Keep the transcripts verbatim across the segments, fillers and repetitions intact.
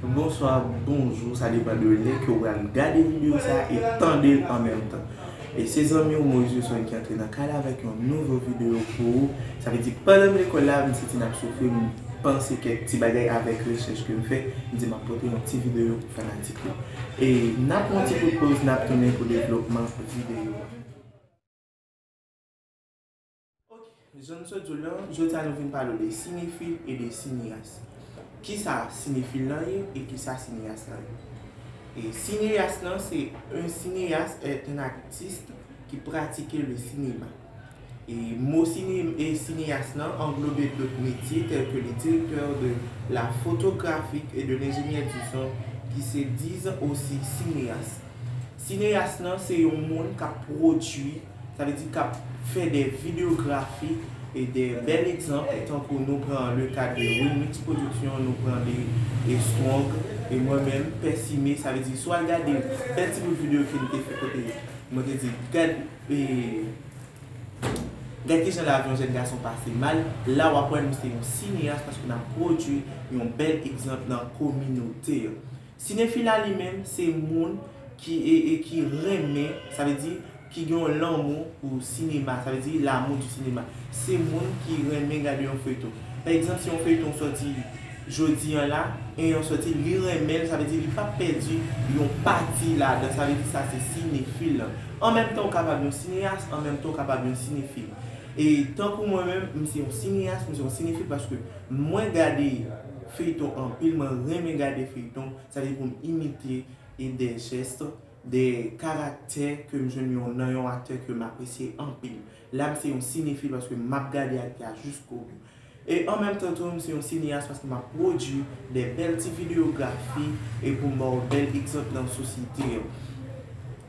Bonswa, bonjou, sa depann de lè ke w pral gade videyo sa a e tande l an menm tan. E se zanmi w Moïse Wilson ki antre nan kay la avèk yon nouvo videyo pou ou. Sa vle di, pandan m lekòl la, m santi n ap soufri, m panse kèk ti bagay avèk rechèch ke m fè, m di m ap pote yon ti videyo pou fanatik yo. E n ap pran yon ti kout poz, n ap tounen pou devlopman videyo a. Ok, jan n sot di w lan, jodi a nou vin pale w de sinefil e de sineyas. Kisa sinefil lan ye e kisa sineyas lan ye? E sineyas lan, c'est un cinéaste est un artiste qui pratique le cinéma. E mo sine, e sineyas lan anglobe dòt metye tèl ke le directeur de la photographie et de l'ingénieur du son qui se disent aussi cinéastes. Sineyas lan se yon moun k ap pwodui, sa vle di k ap fè de videyografi e de bèl egzanp, tankou nou pran le ka de Remix Production, nou pran de, e Strong, e mwen menm, Pèsime, sa vle di, si w al gade bèl ti bout videyo ke m te fè kote mwen te di, gad, e, gad kijan lavi yon jèn gason pase mal, la w ap wè nou se yon sineyas paske n ap pwodui yon bèl egzanp nan kominote an. Sinefil la li menm, se moun ki, e, e ki renmen, sa vle di, ki gen yon lanmou pou sinema, sa vle di, l'amour du cinéma. Se moun ki renmen gade yon feyton. Pa egzanp, si yon feyton sòti jodi an la, e yon sòti, li renmen l, sa vle di, li p ap pèdi yon pati ladan, sa vle di, sa se sinefil lan. An menm tan, ou kapab yon sineyas, an menm tan, ou kapab yon sinefil. E tankou mwen menm, m se yon sineyas, m se yon sinefil paske mwen gade feyton anpil, mwen renmen gade feyton, sa vle di pou m imite e de jès, de karaktè ke m jwenn yon, nan yon aktè ke m apresye anpil. La, m se yon sinefil paske m ap gade aktè a jiskobou. E an menm tan tou, m se yon sineyas paske m ap pwodui de bèl ti videyografi e pou m ba w bèl egzanp nan sosyete an.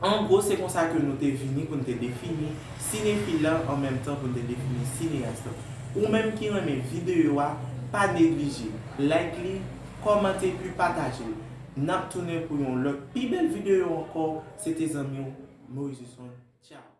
An gwo, se konsa ke nou te vini pou n te defini sinefil la, an menm tan pou n te defini sineyas la. Ou menm ki renmen videyo a, pa neglije like li, kòmante epi pataje l. N ap tounen pou yon lòt pi bèl videyo ankò. Se te zanmi w, Moïse Wilson. Tchao.